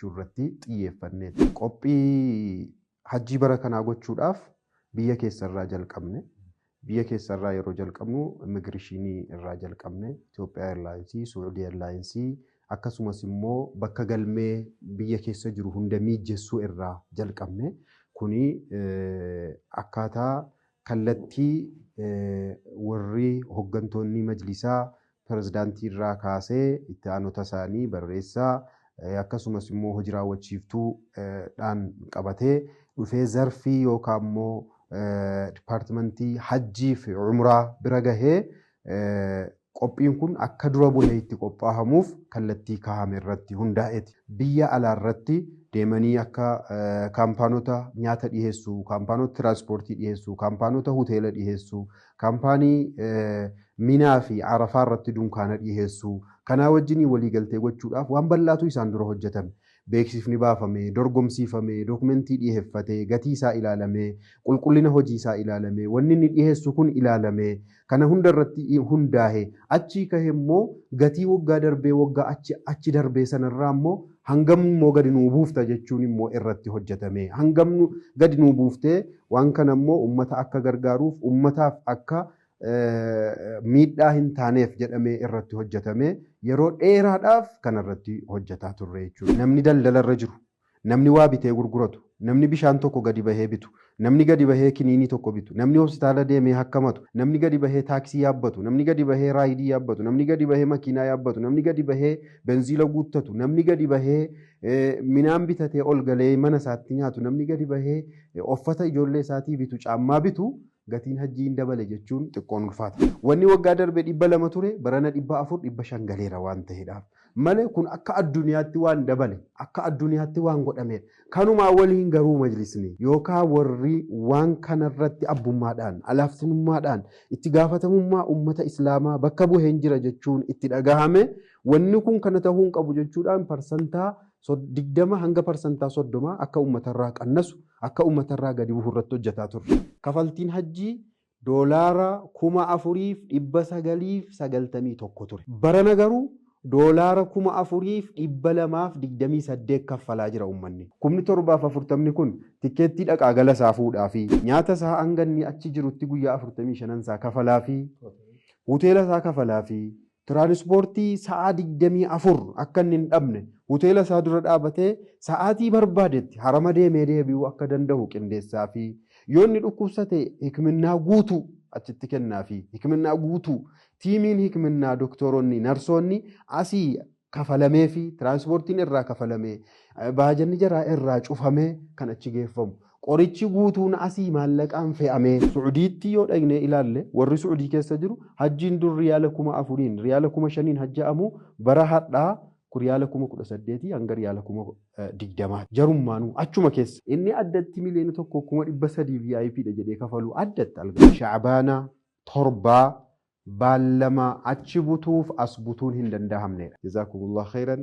Jechuu irratti xiyyeeffanneeti. Qophii hajjii bara kanaa gochuudhaaf biyya keessarraa jalqabne. Biyya keessarraa yeroo jalqabnu immigireeshinii irraa jalqabne, Itoophiyaa Airlines, Suudii Airlines, akkasumas immoo bakka galmee biyya keessa jiru hunda miijessuu irraa jalqabne. Kuni akkaataa kallattii warri hoggantoonni majlisaa pirezidaantii irraa kaasee itti aanota isaanii, barreessaa, akkasumas immoo hojii raawwachiiftuu dhaan qabatee dhufee zarfii yookaan immoo dipaartimentii hajjii fi umraa bira gahee qophiin kun akka dura bu'ee itti qophaahamuuf kallattii kaahame irratti hundaa'eeti. Biyya alaa irratti deemanii akka kaampaanota nyaata dhiyeessuu, kaampaanota tiraanspoortii dhiyeessuu, kaampaanota hoteela dhiyeessuu, kaampaanii Minaa fi Arafaa irratti dunkaana dhiyeessuu, kanaa wajjin waliigaltee gochuudhaaf waan bal'aatu isaan dura hojjetame. Beeksifni baafame, dorgomsiifame, dookumentii dhiyeeffate, gatii isaa ilaalame, qulqullina hojii isaa ilaalame, wanni inni dhiyeessu kun ilaalame, kana hunda irratti hundaa'e achii kahe immoo gatii waggaa darbee waggaa achi darbee sanarraa immoo hangam immoo gadi nuu buufta jechuun immoo irratti hojjetame. Hangam gadi nuu buuftee waan kana immoo uummata akka gargaaruuf, uummataaf akka miidhaa hin taaneef jedhamee irratti hojjetame, yeroo dheeraadhaaf kanarratti hojjetaa turre jechuudha. Namni daldalarra jiru, namni waa bitee gurguratu, namni bishaan tokko gadi bahee bitu, namni gadi bahee kiniinii tokko bitu, namni hospitaala deemee hakkamatu, namni gadi bahee taaksii yaabbatu, namni gadi bahee raayidii yaabbatu, namni gadi bahee makiinaa yaabbatu, namni gadi bahee benziila guuttatu, namni gadi bahee minaan bitatee ol galee mana isaatti nyaatu, namni gadi bahee uffata ijoollee isaatii bitu, caammaa bitu, gatiin hajjii hin dabale jechuun xiqqoon ulfaata. Wanni waggaa darbe 200 ture barana 400, 500 galeera waan ta'eedhaaf. Malee kun akka addunyaatti waan dabale, akka addunyaatti waan godhamedha. Kanumaa waliin garuu majlisni yookaan warri waan kanarratti abbummaadhaan, alaaftinummaadhaan itti gaafatamummaa uummata Islaamaa bakka bu'een jira jechuun itti dhagahame, wanni kun kana ta'uu hin qabu jechuudhaan 20% hanga 30% akka uummatarraa qannasu, akka uummatarraa gadi bu'u irratti hojjetaa turre. Kafaltiin hajjii doolaara 4,991 ture. Barana garuu doolaara 4,228 kaffalaa jira uummanni. 7,040 kun tikkeettii dhaqaa gala isaa fuudhaa fi nyaata isaa hanga inni achi jirutti guyyaa 45 isaa kafalaa fi hoteela isaa kafalaa fi tiraanspoortii sa'aa 24 akka inni hin dhabne hoteela isaa dura dhaabatee sa'aatii barbaadetti harama deemee deebi'uu akka danda'u qindeessaa fi yoo inni dhukkubsate hikminnaa guutuu achitti kennaa fi hikminnaa guutuu tiimiin hikminnaa, doktoroonni, narsoonni asii kafalamee fi tiraanspoortiin irraa kafalamee baajanni jaraa irraa cufamee kan achi geeffamu. Qorichi guutuun asii maallaqaan fe'amee. Suudiitti yoo dhaqnee ilaalle, warri Suudii keessa jiru hajjiin dur riyaala 4,000, riyaala 5,000 hajja'amu bara hadhaa riyaala 18,000 hanga riyaala 20,000. Jarummaanuu achuma keessa. Inni addatti 1,300,000 VIP dha jedhee kafalu addatti alga. Shacbaana 7 baallama achi butuuf as butuun hin danda'amnedha. Jazaakumullah khairan.